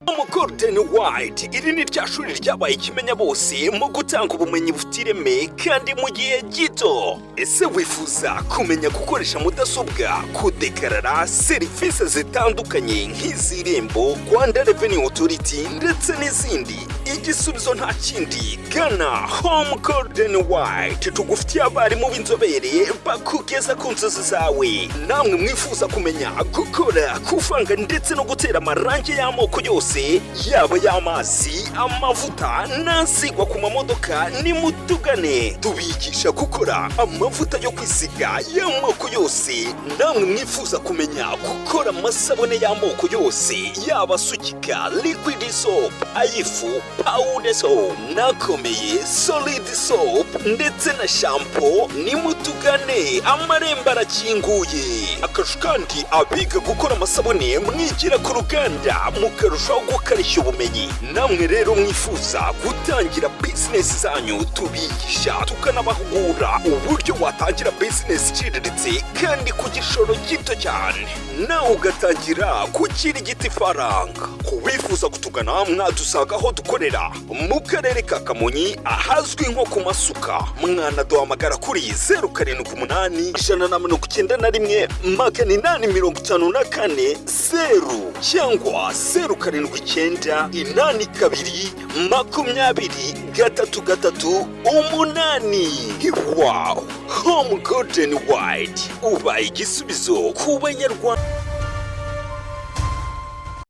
Mu Golden White, iri ni rya shuri ryabaye ikimenya bose mu gutanga ubumenyi bufite ireme kandi mu gihe gito. Ese wifuza kumenya gukoresha mudasobwa, kudekarara serivisi zitandukanye nk'iz'Irembo, Rwanda Revenue Authority ndetse n'izindi? Igisubizo nta kindi, gana Home Golden White, tugufitiye abarimu b'inzobere bakugeza ku nzozi zawe. Namwe mwifuza kumenya gukora, kuvanga ndetse no gutera amarangi y'amoko yose, yaba y'amazi, amavuta n'asigwa ku mamodoka, nimutugane tubigisha gukora amavuta yo kwisiga y'amoko yose. Namwe mwifuza kumenya gukora amasabune y'amoko yose, yaba asukika, liquid soap, ayifu, powder soap n'akomeye, solid soap ndetse na shampoo, nimutugane, amarembo arakinguye. Akarusho kandi, abiga gukora amasabune mwigira ku ruganda, mukarushaho gukarishya ubumenyi. Namwe rero mwifuza gutangira bizinesi zanyu, tubigisha tukanabahugura uburyo watangira bizinesi iciriritse kandi ku gishoro gito cyane, nawe ugatangira gukirigita ifaranga. Ku bifuza kutugana, mwadusanga aho dukorera mu Karere ka Kamonyi, ahazwi nko ku Masuka. Mwanaduhamagara kuri 078 191 854 0 cyangwa 079 82 338. Wow, Home Golden White, ubaye igisubizo ku Banyarwanda.